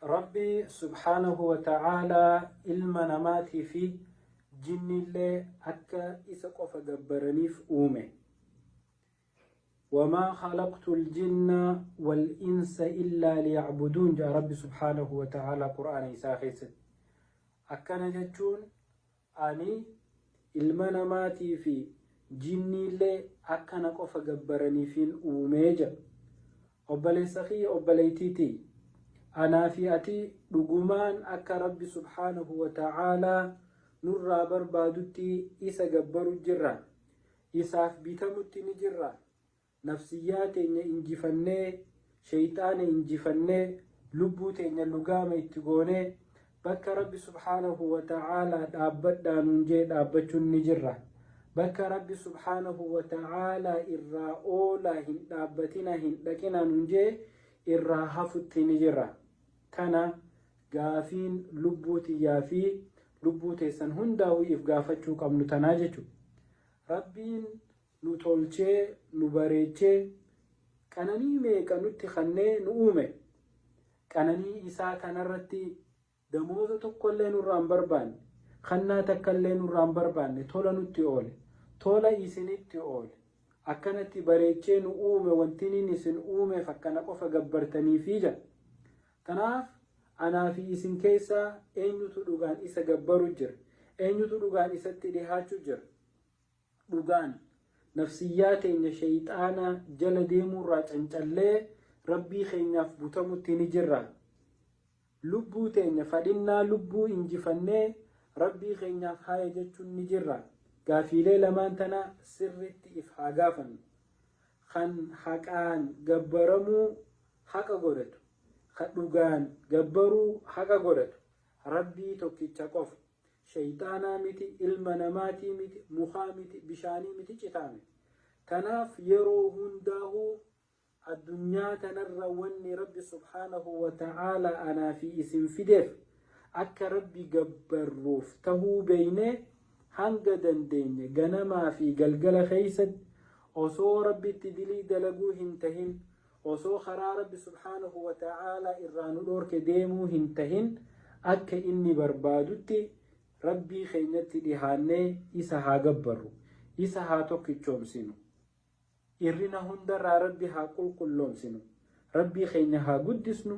Rabbi subhaanahu wa ta'aalaa ilma namaatii fi jinniillee akka isa qofa gabbaraniif uume. Wamaa khalaqtul jinna wal insa illaa liya'buduun jedha Rabbi subhaanahu wa ta'aalaa Qur'aana isaa keessatti. Akkana jechuun Ani ilma namaatii fi jinniillee akka na qofa gabbaraniifin uume jedha. Obboleessa kiyya obboleettii tiyya, anaa fi ati dhugumaan akka Rabbi subhaanahu wa ta'aalaa nurraa barbaadutti isa gabbaru jirraa? Isaaf bitamutti ni jirraa? Nafsiyyaa teenya injifannee, sheyxaana injifannee, lubbuu teenya lugaama itti goonee, bakka Rabbi subhaanahu wa ta'aalaa dhaabbadhaa nuun je'e dhaabbachuun ni jirra. Bakka Rabbi subhaanahu wa ta'aalaa irraa oolaa hin dhaabbatinaa hin dhaqinaa nuun je'e irraa hafutti ni jirra. Tana gaafiin lubbuu tiyyaa fi lubbuu teessan hundaahuu if gaafachuu qabnu tanaa jechuudha. Rabbiin nu tolchee, nu bareechee, qananii meeqa nutti kannee nu uume. Qananii isaa tanarratti damooza tokkollee nurraa hin barbaanne, kannaa takkallee nurraa hin barbaanne, tola nutti oole, tola isinitti oole. Akkanatti bareechee nu uume wantiniin isin uumeef akkana qofa gabbartaniifii jedha. Tanaaf anaa fi isin keessaa eenyutu dhugaan isa gabbaru jira? Eenyutu dhugaan isatti dhihaachu jira? Dhugaan, nafsiyyaa teenya sheyxaana jala deemuurraa cancallee Rabbii keenyaaf butamutti ni jirra. Lubbuu teenya fadhinnaa lubbuu injifannee Rabbii keenyaaf haaya jechuun ni jirra. Gaafiilee lamaan tana sirritti if haa gaafannu. Kan haqaan gabbaramuu haqa godhatu, ka dhugaan gabbaruu haqa godhatu Rabbii tokkicha qofa. Sheyxaanaa miti, ilma namaatii miti, mukaa miti, bishaanii miti, citaa miti. Tanaaf yeroo hundaahuu addunyaa tanarra wanni Rabbi subhaanahu wa ta'aalaa anaa fi isin fideef akka Rabbi gabbarruuf tahuu beeynee hanga dandeenye ganamaa fi galgala keessatti osoo Rabbitti dilii dalaguu hin tahin, osoo karaa Rabbi subhaanahu wa ta'aalaa irraa nu dhoorke deemuu hin tahin akka inni barbaadutti Rabbii keenyatti dhihaannee isa haa gabbarru, isa haa tokkichoomsinu. Irrina hundarraa Rabbi haa qulqulloomsinu. Rabbii keenya haa guddisnu,